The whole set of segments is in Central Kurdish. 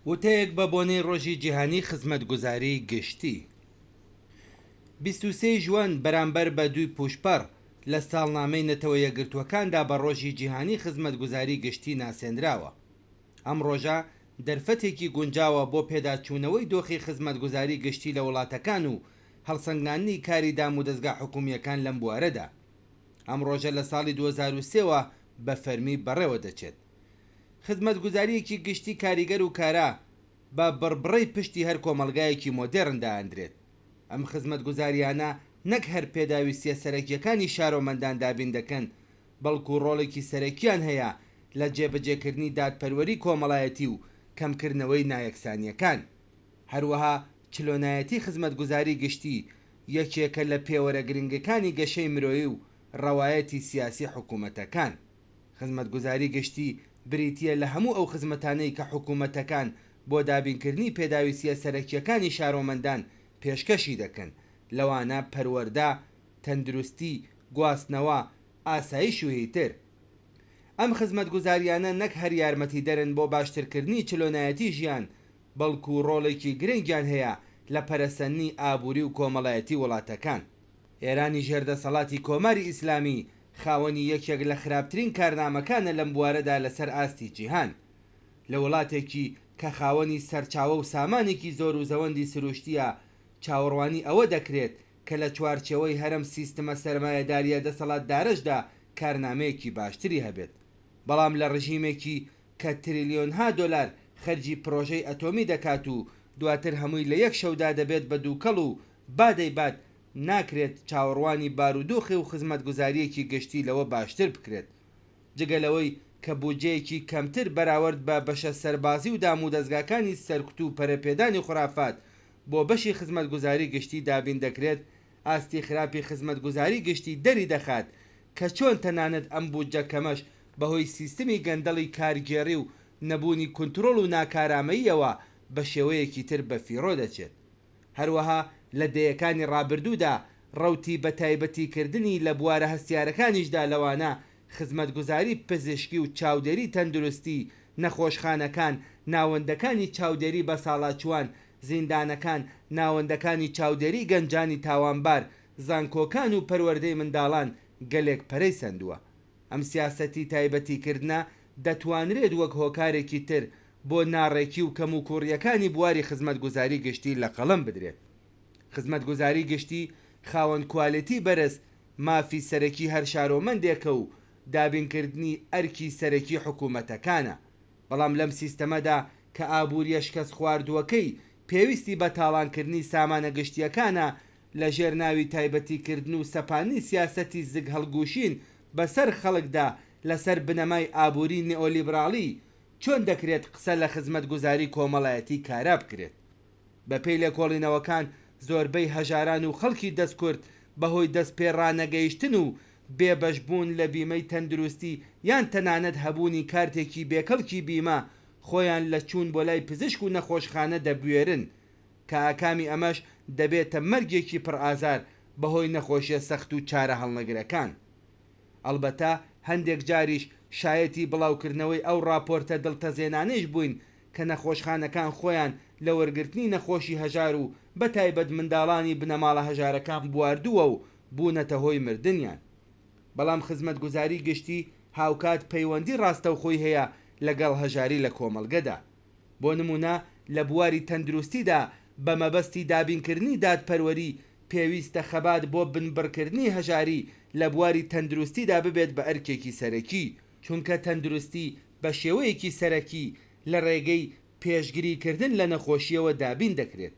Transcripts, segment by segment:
وتەیەک بە بۆنەی ڕۆژی جیهانی خزمەتگوزاری گشتی. 23 ی ژوئەن بەرامبەر بە دووی پووشپەڕ لە ساڵنامەی نەتەوە یەکگرتووەکاندا بە ڕۆژی جیهانی خزمەتگوزاری گشتی ناسێنراوە. ئەم ڕۆژە دەرفەتێکی گونجاوە بۆ پێداچوونەوەی دۆخی خزمەتگوزاری گشتی لە وڵاتەکان و هەڵسەنگاندنی کاری دامودەزگا حکوومییەکان لەم بوارەدا. ئەم ڕۆژە لە ساڵی 2003 وە بە فەرمی بەڕێوە دەچێت. خزمەتگوزارییەکی گشتی کاریگەر و کارا بە بڕبڕەی پشتی هەر کۆمەڵگایەکی مۆدێڕن دائەندرێت. ئەم خزمەتگوزارییانە نەک هەر پێداویستییە سەرەکییەکانی شارۆمەندان دابین دەکەن، بەڵکو ڕۆڵێکی سەرەکییان هەیە لە جێبەجێکردنی دادپەروەری کۆمەڵایەتی و کەمکردنەوەی نایەکسانییەکان. هەروەها چلۆنایەتی خزمەتگوزاری گشتی یەکێکە لە پێوەرە گرنگەکانی گەشەی مرۆیی و ڕەوایەتی سیاسی حکومەتەکان. خزمەتگوزاری گشتی بریتییە لە هەموو ئەو خزمەتانەی کە حکومەتەکان بۆ دابینکردنی پێداویستییە سەرەکییەکانی شارۆمەندان پێشکەشی دەکەن، لەوانە پەروەردە، تەندروستی، گواستنەوە، ئاسایش و هیتر. ئەم خزمەتگوزارییانە نەک هەر یارمەتیدەرن بۆ باشترکردنی چلۆنایەتی ژیان، بەڵکو ڕۆڵێکی گرنگیان هەیە لە پەرەسەندنی ئابووری و کۆمەڵایەتی وڵاتەکان. ئێرانی ژێر دەسەڵاتی کۆماری ئیسلامی خاوەنی یەکێک لە خراپترین کارنامەکانە لەم بوارەدا لەسەر ئاستی جیهان. لە وڵاتێکی کە خاوەنی سەرچاوە و سامانێکی زۆر و زەوەندی سروشتییە، چاوەڕوانی ئەوە دەکرێت کە لە چوارچێوەی هەرەم سیستمە سەرمایەدارییە دەسەڵاتدارەشدا کارنامەیەکی باشتری هەبێت. بەڵام لە ڕژیمێکی کە تریلیۆنها دۆلار خەرجی پرۆژەی ئەتۆمی دەکات و دواتر هەمووی لە یەک شەودا دەبێت بە دووکەڵ و با دەیبات، ناکرێت چاوەڕوانی بارودۆخی و خزمەتگوزارییەکی گشتی لەوە باشتر بکرێت. جگە لەوەی کە بودجەیەکی کەمتر بەراوەرد بە بەشە سەربازی و دامودەزگاکانی سەرکوت و پەرەپێدانی خورافات بۆ بەشی خزمەتگوزاری گشتی دابین دەکرێت، ئاستی خراپی خزمەتگوزاری گشتی دەری دەخات کە چۆن تەنانەت ئەم بودجە کەمەش بەهۆی سیستمی گەندەڵی کارگێڕی و نەبوونی کونترۆڵ و ناکارامەییەوە بە شێوەیەکی تر بەفیڕۆ دەچێت. هەروەها لە دەیەکانی ڕابردوودا ڕەوتی بەتایبەتیکردنی لە بوارە هەستیارەکانیشدا لەوانە خزمەتگوزاری پزیشکی و چاودێری تەندروستی، نەخۆشخانەکان، ناوەندەکانی چاودێری بەساڵاچووان، زیندانەکان، ناوەندەکانی چاودێری گەنجانی تاوانبار، زانکۆکان و پەروەردەی منداڵان گەلێک پەرەی سەندووە. ئەم سیاسەتی تایبەتیکردنە دەتوانرێت وەک هۆکارێکی تر بۆ ناڕێکی و کەموکوڕییەکانی بواری خزمەتگوزاری گشتی لەقەڵەم بدرێت. خزمەتگوزاری گشتی خاوەن کوالێتی بەرز مافی سەرەکی هەر شارۆمەندێکە و دابینکردنی ئەرکی سەرەکی حکومەتەکانە. بەڵام لەم سیستەمەدا کە ئابوورییە شکەستخواردووەکەی پێویستی بە تاڵانکردنی سامانە گشتییەکانە لە ژێر ناوی تایبەتیکردن و سەپاندنی سیاسەتی زگهەڵگوشین بەسەر خەڵکدا لەسەر بنەمای ئابووری نئۆلیبراڵی، چۆن دەکرێت قسە لە خزمەتگوزاری کۆمەڵایەتی کارا بکرێت؟ بەپێی لێکۆڵینەوەکان زۆربەی هەژاران و خەڵکی دەستکورت بەهۆی دەست پێ ڕانەگەیشتن و بێبەش بوون لە بیمەی تەندروستی یان تەنانەت هەبوونی کارتێکی بێکەڵکی بیمە خۆیان لە چوون بۆ لای پزیشک و نەخۆشخانە دەبوێرن کە ئاکامی ئەمەش دەبێتە مەرگێکی پڕ ئازار بەهۆی نەخۆشیە سەخت و چارە هەڵنەگرەکان. ئەڵبەتە هەندێک جاریش شایەتی بڵاوکردنەوەی ئەو ڕاپۆرتە دڵتەزێنانەیش بووین کە نەخۆشخانەکان خۆیان لە وەرگرتنی نەخۆشی هەژار و بەتایبەت منداڵانی بنەماڵە هەژارەکان بواردووە و بوونەتە هۆی مردنیان. بەڵام خزمەتگوزاری گشتی هاوکات پەیوەندی ڕاستەوخۆی هەیە لەگەڵ هەژاری لە کۆمەڵگەدا. بۆ نموونە لە بواری تەندروستیدا بە مەبەستی دابینکردنی دادپەروەری پێویستە خەبات بۆ بنبڕکردنی هەژاری لە بواری تەندروستیدا ببێت بە ئەرکێکی سەرەکی، چونکە تەندروستی بە شێوەیەکی سەرەکی لە ڕێگەی پێشگریکردن لە نەخۆشییەوە دابین دەکرێت.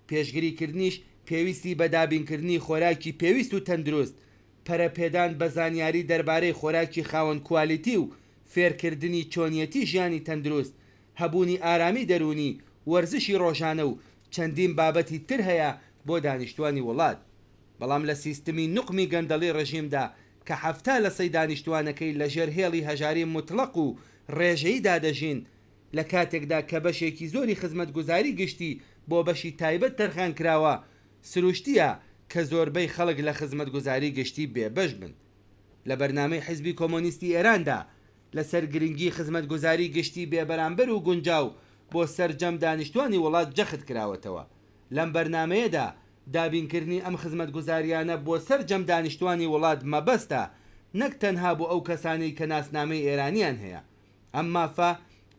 پێشگریکردنیش پێویستی بە دابینکردنی خۆراکی پێویست و تەندروست، پەرەپێدان بە زانیاری دەربارەی خۆراکی خاوەن کوالیتی و فێرکردنی چۆنیەتی ژیانی تەندروست، هەبوونی ئارامی دەروونی، وەرزشی ڕۆژانە و چەندین بابەتی تر هەیە بۆ دانیشتوانی وڵات. بەڵام لە سیستمی نوقمی گەندەڵی ڕژیمدا کە 70 لە سەی دانیشتوانەکەی لە ژێر هێڵی هەژاری موتڵەق و ڕێژەییدا دەژین، لە کاتێکدا کە بەشێکی زۆری خزمەتگوزاری گشتی بۆ بەشی تایبەت تەرخان کراوە، سروشتییە کە زۆربەی خەڵک لە خزمەتگوزاری گشتی بێبەش بن. لە بەرنامەی حیزبی کۆمۆنیستی ئێراندا لەسەر گرنگی خزمەتگوزاری گشتی بێبەرامبەر و گونجاو بۆ سەرجەم دانیشتوانی وڵات جەخت کراوەتەوە. لەم بەرنامەیەدا دابینکردنی ئەم خزمەتگوزارییانە بۆ سەرجەم دانیشتوانی وڵات مەبەستە نەک تەنها بۆ ئەو کەسانەی کە ناسنامەی ئێرانیان هەیە. ئەم مافە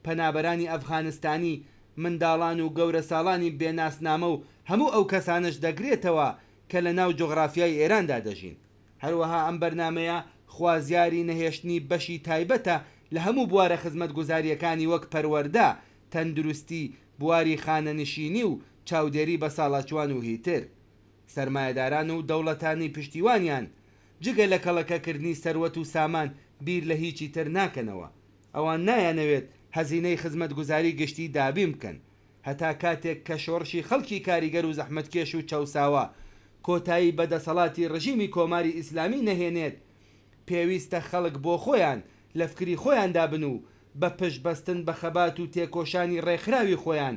پەنابەرانی ئەفغانستانی، منداڵان و گەورەساڵانی بێ ناسنامە و هەموو ئەو کەسانەش دەگرێتەوە کە لە ناو جوغرافیای ئێراندا دەژین. هەروەها ئەم بەرنامەیە خوازیاری نەهێشتنی بەشی تایبەتە لە هەموو بوارە خزمەتگوزارییەکانی وەک پەروەردە، تەندروستی، بواری خانەنشینی و چاودێری بەساڵاچوان و هیتر. سەرمایەداران و دەوڵەتانی پشتیوانیان جگە لە کەڵەکەکردنی سەروەت و سامان بیر لە هیچی تر ناکەنەوە. ئەوان نایانەوێت هەزینەی خزمەتگوزاری گشتی دابین بکەن. هەتا کاتێک کە شۆڕشی خەڵکی کاریگەر و زەحمەتکێش و چەوساوە کۆتایی بە دەسەڵاتی ڕژیمی کۆماری ئیسلامی نەهێنێت، پێویستە خەڵک بۆخۆیان لە فکری خۆیاندا بن و بە پشت بەستن بە خەبات و تێکۆشانی ڕێکخراوی خۆیان،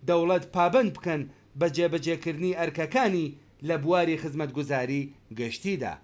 دەوڵەت پابەند بکەن بە جێبەجێکردنی ئەرکەکانی لە بواری خزمەتگوزاری گشتیدا.